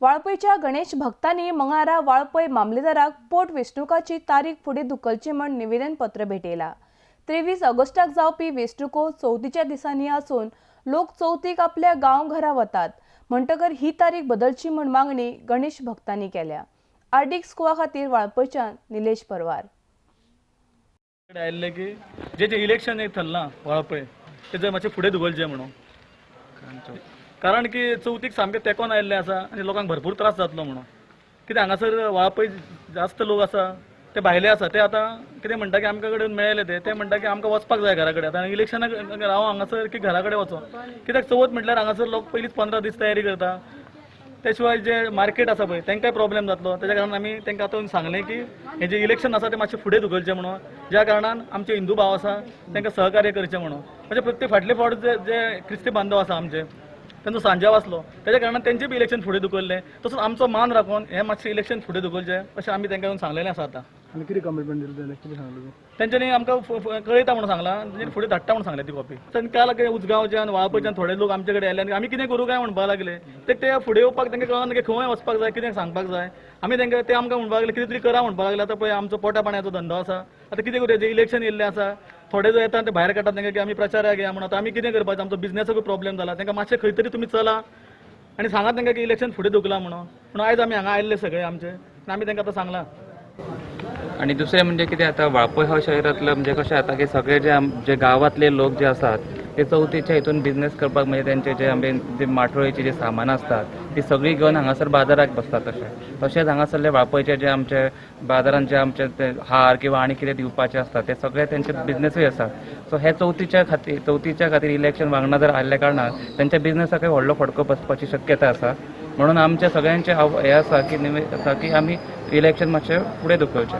वाळपयच्या गणेश भक्तांनी मंगळारा वाळपय मामलेदाराक पोट वेंचणुकाची तारीख फुडें धुकलची म्हण निवेदन पत्र भेटयला. 23 ऑगस्टाक जावपी वेंचणुको चवथीच्या दिसांनी आसून लोक चवथीक आपल्या गांवघरा वतात, म्हणटकर ही तारीख बदलची म्हण मागणी गणेश भक्तांनी केल्या. आरडीएक्स गोवा खातीर वाळपयच्यान निलेश परवार. आयिल्ले की जे जे इलेक्शन एक थरलां वाळपय ते मातशें फुडें धुकलचें म्हणून, कारण की चवथीक सामकें तेंकोन आयिल्लें आसा आनी लोकांक भरपूर त्रास जातलो म्हणून. कित्याक हांगासर वाळपय जास्त लोक आसा ते भायले आसा, ते आतां कितें म्हणटा की आमकां कडेन मेळ्ळे ते म्हणटा की आमकां वचपाक जाय घरा कडेन. आतां इलेक्शनाक राव हांगासर की घरा कडेन वचो, कित्याक चवथ म्हटल्यार हांगासर लोक पयलींच 15 दीस तयारी करता. ते शिवाय जे मार्केट आसा पळय तांकांय प्रॉब्लेम जातलो. तेज्या कारणान आमी तांकां आतां सांगलें की हे जे इलेक्शन आसा ते मातशें फुडें धुकलचें म्हणून, ज्या कारणान आमचे हिंदू भाव आसा तांकां सहकार्य करचें म्हणून. म्हणजे प्रत्येक फाटले फावट जे जे क्रिस्ती बांधव आसा आमचे तांचो सांजाव आसलो, तेज्या कारणान तेंचे बी इलेक्शन फुडें धुकल्लें. तसोच आमचो मान राखून हें मातशें इलेक्शन फुडें धुकलचें अशें आमी तांकां सांगलेलें आसा. आतां आनी कितें कमिटमेंट दिलें ताणें, कितें सांगलें तेंच्यांनी आमकां कळयता म्हणून सांगलां, तेंच्यांनी फुडें धाडटा म्हणून सांगलें ती कॉपी. काल उजगांवच्यान वाळपयच्यान थोडे लोक आमचे कडेन आयले आनी आमी कितें करूं काय म्हणपाक लागले. ते फुडें येवपाक तांकां कळना की खंय वचपाक जाय, कितें सांगपाक जाय. आमी तांकां ते आमकां म्हणपाक लागले कितें तरी करा म्हणपाक लागले. आतां पळय आमचो पोटा पाण्याचो धंदो आसा, आतां कितें करूं, इलेक्शन येयल्लें आसा, थोडे जो येता ते भायर काडटात तांकां की आमी प्रचाराक या म्हणून. आतां आमी कितें करपाचें, आमचो बिजनेसाकूय प्रॉब्लेम जाला. तांकां मातशें खंय तरी तुमी चला आनी सांगात तांकां की इलेक्शन फुडें धुकलां म्हणून. म्हणून आयज आमी हांगा आयिल्ले सगळे आमचे आनी आमी तांकां आतां सांगलां. आनी दुसरें म्हणजे कितें आतां वाळपय हो शहरांतलो म्हणजे कशें जाता की सगळे जे जे गांवांतले लोक जे आसात ते चवथीच्या हितून बिजनेस करपाक म्हणजे तेंचे जे आमी जे माटोळेची जे सामान आसतात ती सगळी घेवन हांगासर बाजाराक बसतात. तशें तशेंच हांगासरले वाळपयचे जे आमचे बाजारान जे आमचे ते हार किंवा आनी कितें दिवपाचे आसता ते सगळे तेंचे बिजनेसूय आसात. सो हे चवथीच्या खातीर इलेक्शन वांगडा जर आयिल्ल्या कारणान तेंच्या बिजनेसाकय व्हडलो फटको बसपाची शक्यता आसा. म्हणून आमच्या सगळ्यांचे हें आसा की आसा की आमी इलेक्शन मातशें फुडें धुकलचें.